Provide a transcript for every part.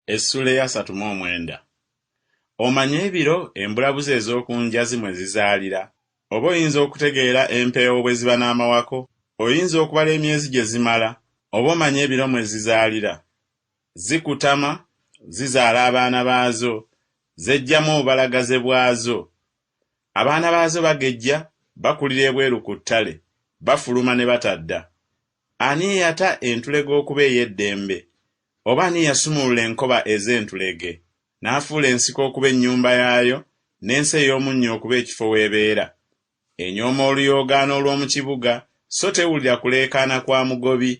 Essuula ey'asatu mu omwenda. Omanyi ebiro embulabuzi ez'oku njazi mwe zizaalira, oba oyinza okutegeera empeewo bwe ziba n'amawako? Oyinza okubala emyezi gye zimala, oba omanyi ebiro mwe zizaalira? Zikutama, zizaala abaana baazo, zeggyamu obubalagaze bwazo. Abaana baazo bagejja, bakulira ebweru ku ttale, bafuluma ne batadda. Ani eyata entulege okuba ey'eddembe, oba ani eyasumulula enkoba ez'entulege, n'afuula ensiko okuba ennyumba yaayo, n'ensi ey'omunnyo okuba ekifo w'ebeera? Enyooma oluyoogaano olw'omu kibuga, so tewulira kuleekaana kwa mugobi.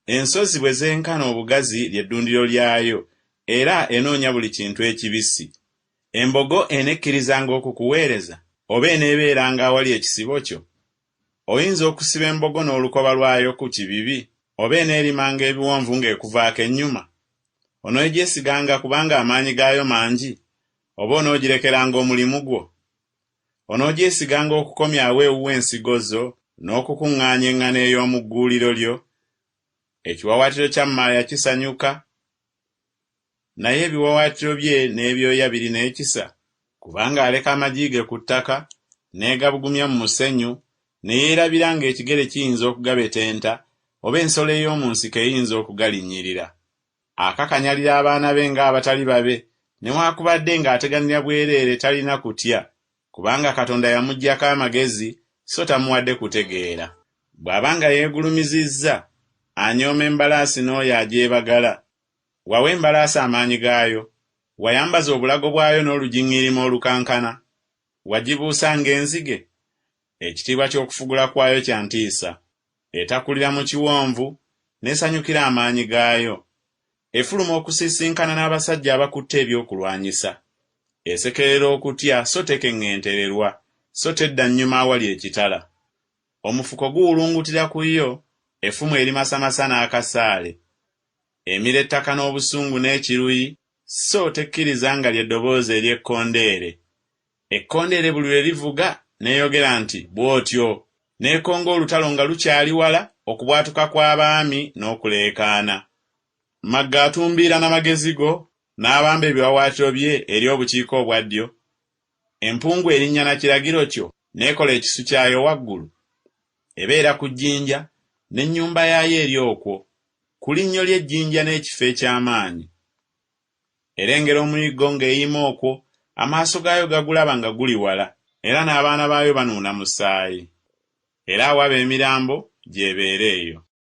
Ensozi bwe zenkana obugazi lye ddundiro lyayo, era enoonya buli kintu ekibisi. Embogo enekkirizanga okukuweereza, oba eneebeeranga awali ekisibo kyo? Oyinza okusiba embogo n'olukoba lwayo ku kibibi, oba eneerimanga ebiwonvu ng'ekuvaako ennyuma? Oneegyesiganga kubanga amaanyi gaayo mangi, oba onoogirekeranga omulimu gwo? Onoogyesiganga okukomyawo ewuwo ensigo zo, n'okukuŋŋaanya eŋŋano ey'omu gguuliro lyo? Ekiwaawaatiro kya maaya kisanyuka, Naye ebiwawaatiro bye n'ebyoya birina ekisa? Kubanga aleka amagi ge ku ttaka, n'egabugumya mu musenyu, ne yeerabira ng'ekigere kiyinza okugabetenta, oba ensolo ey'omu nsiko eyinza okugalinnyirira. Akakanyalira abaana be ng'abatali babe, newaakubadde ng'ateganira bwereere talina kutya, kubanga Katonda yamuggyako amagezi, so tamuwadde kutegeera. Bw'aba nga yeegulumizizza, anyooma embalaasi n'oyo agyebagala. Wawa embalaasi amaanyi gaayo? Wayambaza obulago bwayo n'olugiŋŋirima olukankana? Wagibuusa ng'enzige? Ekitiibwa ky'okufugula kwayo kya ntiisa. Etakulira mu kiwonvu, n'esanyukira amaanyi gaayo. Efuluma okusisinkana n'abasajja abakutte ebyokulwanyisa. Esekerera okutya so tekeŋŋentererwa, so tedda nnyuma awali ekitala. Omufuko guwulungutira ku yo, effumu erimasamasa n'akasaale. Emira ettaka n'obusungu n'ekiruyi, so tekkiriza nga lye ddoboozi ery'ekkondeere. Ekkondeere buli lwe livuga, n'eyogera nti, Bw'otyo! N'ekonga olutalo nga lukyali wala, okubwatuka kw'abaami n'okuleekaana. Magga atumbiira na magezi go, n'abamba ebiwaawaatiro bye eri obukiika obwa ddyo? Empungu erinnya na kiragiro kyo, n'ekola ekisu kyayo waggulu? Ebeera ku jjinja, n'ennyumba yaayo eri okwo, ku linnyo ly'ejjinja n'ekifo eky'amaanyi. Erengera omuyiggo ng'eyima okwo, amaaso gaayo gagulaba nga guli wala, era n'abaana baayo banuuna musaayi. Era awaba emirambo, gy'ebeera eyo.